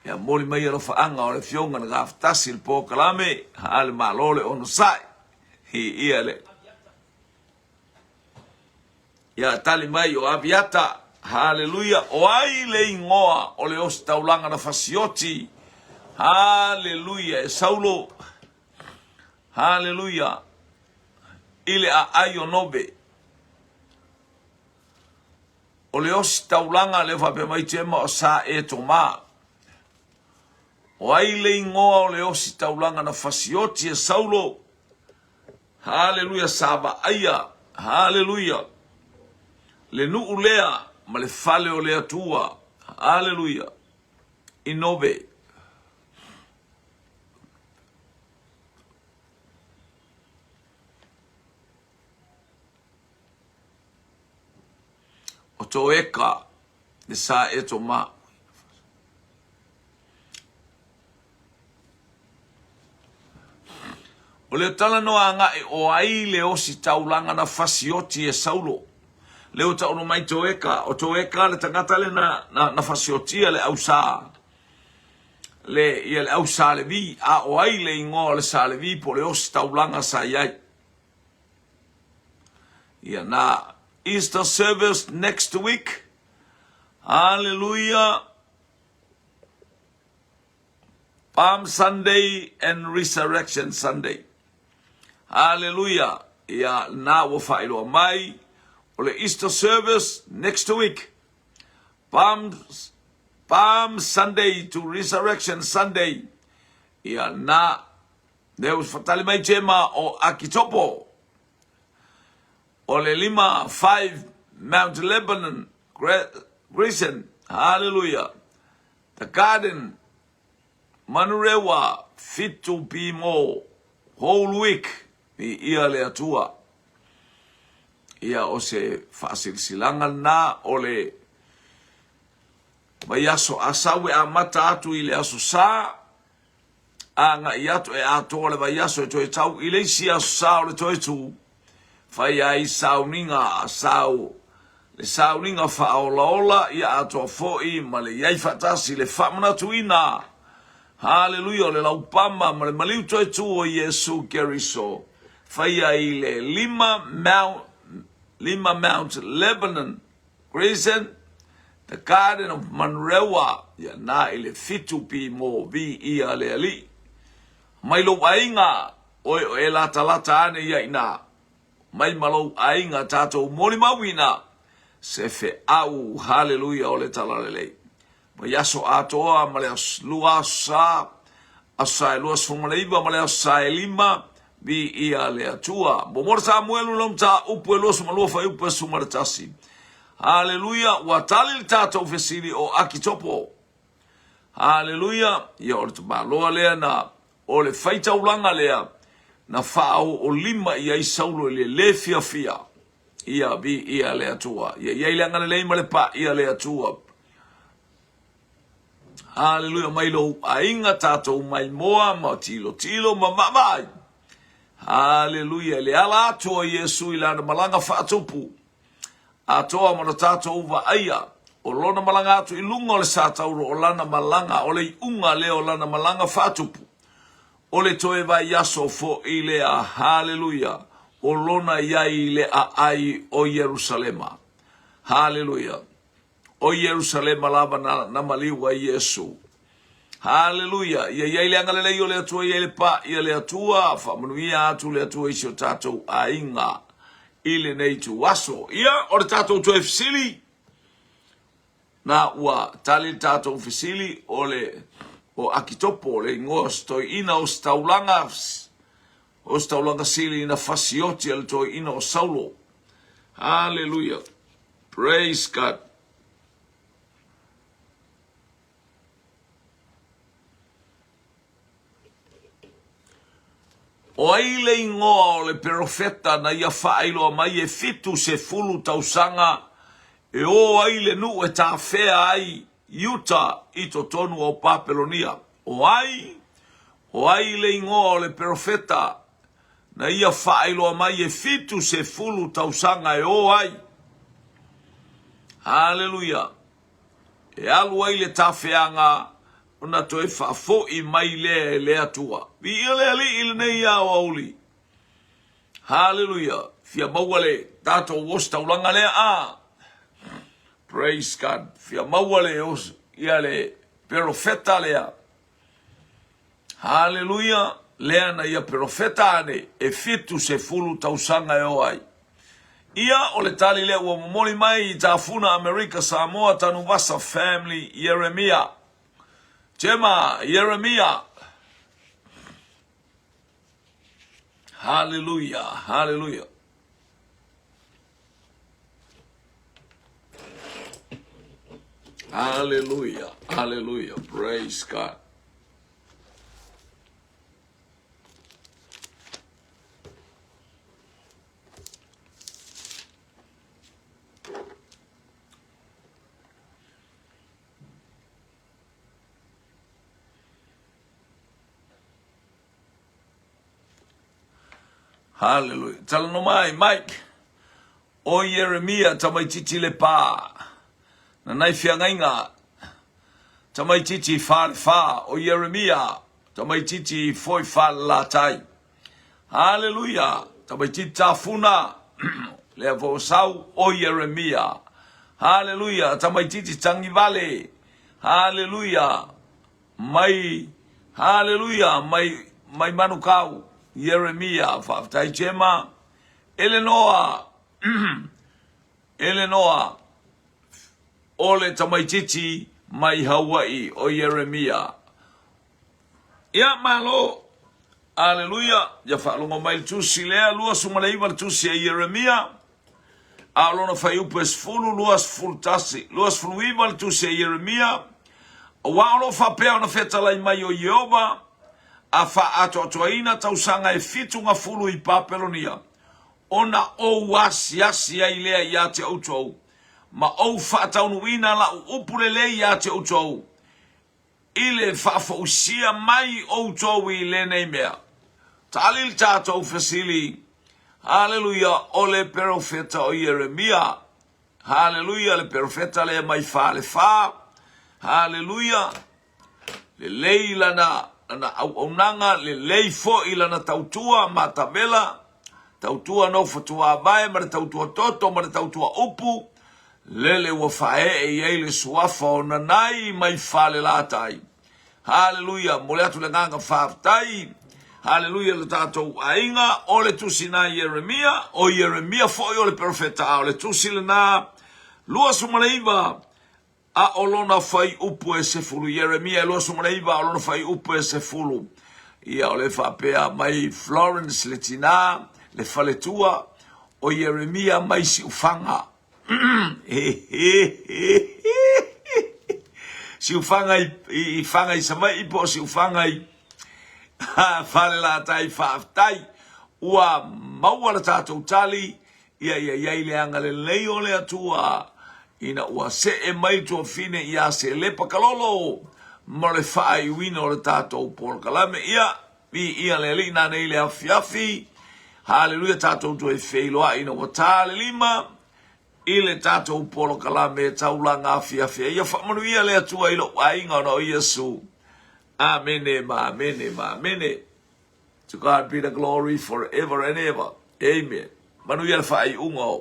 [SPEAKER 1] Ia moli mai alofaaga o le afioga na gafatasi le polokalame, a le Malo le onosai. Hi ia le. Ia tali mai o Aviata, haleluia, o ai le igoa o le ositaulaga na fasioti, haleluia, e Saulo, haleluia, i le aai o Nobe. O le ositaulaga lea faapea mai Tema o Sa e Toma. O ai le igoa o le ositaulaga na fasioti e Saulo, Haleluia sa vaaia, haleluia, le nuu lea ma le fale o le Atua, haleluia, i Nobe. O Toeka, le sa e to ma. O le talanoa agai o ai le ositaulaga na fasioti e Saulo. Lea ua taono mai Toeka, o Toeka le tagata lea na, na, na fasiotia le ausā, le, ia le ausā Levi, a o ai le igoa o le sa Levi po o le ositaulaga sa i ai. Ia na Easter service next week. Hallelujah. Palm Sunday and Resurrection Sunday. Hallelujah. Ia na ua faailoa mai o le Easter service next week. Palm, Palm Sunday to Resurrection Sunday. Ia na lea ua fatali mai tema o Akitopo. O le 5 5 Mount Lebanon. Grayson, hallelujah. The Garden, Manurewa, 7 pimo, whole week, viia le Atua. Ia o se faasilasilaga lena o le vaiaso Asau e amata atu i le Aso Sa, agai atu e atoa le vaiaso e toe tau i le isi Aso Sa o le toe tu, fai ai sauniga sau le sauniga faaolaola ia atoa foi ma le i ai faatasi le faamanatuina Haleluia o le laupama ma le maliu toe tu o Iesu Keriso faia i le lima Mount, lima Mount Lebanon Crescent, The Garden of Manurewa, ia na i le 7 pi mo viia le Alii. Mai lou aiga, oe o e latalata ane ia ina, mai ma lou aiga tatou molimauina se feau, haleluia, o le Talalelei. Vaiaso atoa ma le lua aso sa, aso sa e 29 ma le aso sa e 5, viia le Atua. Momoli Samuelu lau mataupu e 22 fuaiupu e 11. Haleluia, ua tali le tatou fesili o Akitopo. Haleluia, ia o le tamaloa lea na, o le faitaulaga lea na faaoolima i ai Saulo i le le fiafia. Ia viia le Atua. Ia i ai le agalelei ma le paia le Atua. Haleluia mai lou aiga tatou maimoa ma tilotilo ma vaavaai. Haleluia i le ala atu o Iesu i lana malaga faatupu. Atoa ma lo tatou vaaia o lona malaga atu i luga o le satauro o lana malaga o le iuga lea o lana malaga faatupu. O le toe vaiaso foi lea, haleluia, o lona i ai i le aai o Ierusalema. Haleluia. O Ierusalema lava na, na maliu ai Iesu. Haleluia. Ia i ai le agalelei o le Atua, ia i le pa'i a le Atua, faamanuia atu le Atua i si o tatou aiga i lenei ituaso. Ia, o le tatou toe fesili, Na ua tali le tatou fesili o le o Akitopo, le igoa o se toeaina o se taulaga, o se taulaga sili na fasioti a le toeaina o Saulo. Hallelujah. Praise God. O ai le igoa o le perofeta na ia faailoa mai e 70 tausaga e ō ai le nuu e tafea ai Iuta i totonu o Papelonia? O ai? O ai le igoa o le perofeta na ia faailoa mai e 70 tausaga e ō ai? Haleluia! E alu ai le tafeaga ona toe faafoi mai lea e le Atua. Viia le Alii i lenei aoauli. Haleluia. Fia maua le tatou ositaulaga lea a. Praise God. Fia maua le os, ia le perofeta lea. Haleluia. Lea na ia perofeta ane e 70 tausaga e o ai. Ia o le tali lea ua momoli mai i Tafuna Amerika Samoa Tanuvasa Family Ieremia. Jema Ieremia. Haleluia, haleluia. Haleluia, haleluia. Praise God. Hallelujah. Talanoa mai, Mike. O Ieremia tamaitiiti le pā. Na nai feagaiga tamaitiiti wha le wha. O Ieremia tamaitiiti foi wha le latai. Haleluia! Tamaitiiti tafuna, lea foi o Sau, o Ieremia. Haleluia! Tamaitiiti tagivale. Haleluia! Mai, haleluia, mai, mai Manukau, Ieremia. Faafetai Jema. Elenoa, Elenoa, o le tamaitiiti mai Hawaii, o Ieremia. Ia, malo. Aleluia. Ia faalogo mai le tusi lea, 29 le tusi a Ieremia. A o lona fuaiupu e 10, 21, 29 le tusi a Ieremia, Aua o lo o faapea ona fetalai mai o Ieova, a faaatoatoaina tausaga e fitu gafulu i Papelonia, ona ou asiasi ai lea ia te outou, ma ou faataunuuina lau upu lelei ia te outou, i le faafoisia mai outou i lenei mea. Tali le tatou fesili, Haleluia, o le perofeta o Ieremia. Haleluia, le perofeta lea mai Falefa. Haleluia, lelei lana, lana auaunaga, lelei foi lana tautua matavela, tautua nofo tuavae ma le tautua toto ma le tautua upu, lele ua faaee i ai le suafa o Nanai mai Falelatai. Haleluia, momoli atu le agaga faafetai. Haleluia le tatou aiga, o le tusi na Ieremia, o Ieremia foi o le perofeta, a o le tusi lena 29 a o lona fuaiupu e sefulu. Ieremia e 29 a o lona fuaiupu e sefulu. Ia o le faapea mai Florence le tina, le faletua o Ieremia mai Siufaga. Siufaga i, i, i Faga i Savaii po o Siufaga i Falelatai faafetai ua maua le tatou tali ia ia i ai le agalelei o le Atua ina ua see mai tuafine ia Selepa Kalolo mo le faaiuina o le tatou polokalame. Ia, viia le Alii nanei le afiafi. Haleluia, tatou toe feiloai ina ua ta le lima i le tatou polokalame taulaga afiafi. Ia faamanuia le Atua i lou aiga ona o Iesu. Amene ma amene ma amene. To God be the glory forever and ever. Amen. Manuia le faaiuga o.